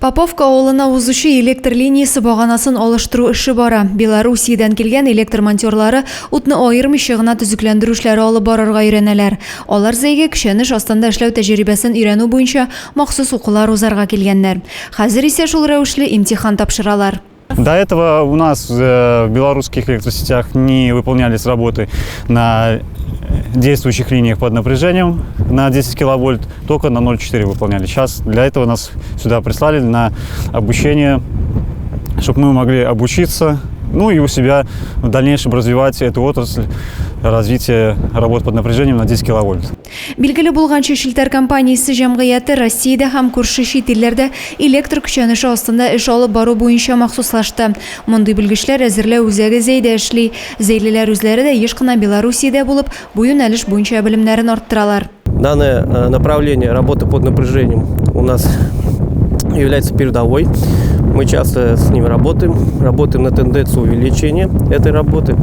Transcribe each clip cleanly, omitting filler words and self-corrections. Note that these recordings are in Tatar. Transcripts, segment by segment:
Поповка авылына узучы электр линиясе баганасын алыштыру эше бара. Белоруссиядән килгән электр монтерлары утны аермыйча гына төзекләндерү эшләре алып барырга өйрәнәләр. Алар Зәйгә көчәнеш астында эшләү тәҗрибәсен өйрәнү буенча махсус укулар узарга килгәннәр. Хәзер исә шул рәвешле имтихан тапшыралар. До этого у нас э, в белорусских электросетях не выполнялись работы на действующих линиях под напряжением на 10 киловольт, только на 0,4 выполняли. Сейчас для этого нас сюда прислали на обучение, чтобы мы могли обучиться, ну и у себя в дальнейшем развивать эту отрасль развитие работ под напряжением на 10 киловольт. Билгеле булганча, Челтәр компаниясе җәмгыяте Россиядә һәм күрше чит илләрдә электр көчәнеше астында эш алып бару буенча махсуслашты. Мондый белгечләр әзерләү үзәге Зәйдә эшли. Зәйлеләр үзләре дә еш кына Белоруссиядә булып, бу юнәлеш буенча белемнәрен арттыралар. Данное э, направление работы под напряжением у нас является передовой. Мы часто с ним работаем, работаем на тенденцию увеличения этой работы,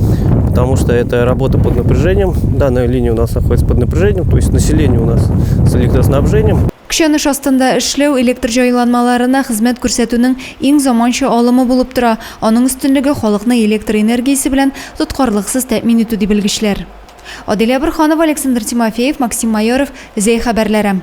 потому что это работа под напряжением. Данная линия у нас находится под напряжением, то есть население у нас с электроснабжением. Көчәнеш астында эшләү электр җайланмаларына хезмәт күрсәтүнең иң заманча алымы булып тора. Аның өстенлеге халыкны электр энергиясе белән тоткарлыксыз тәэмин итү, ди белгечләр. Аделя Борһанова, Александр Тимофеев, Максим Майоров, Зәй хәбәрләре.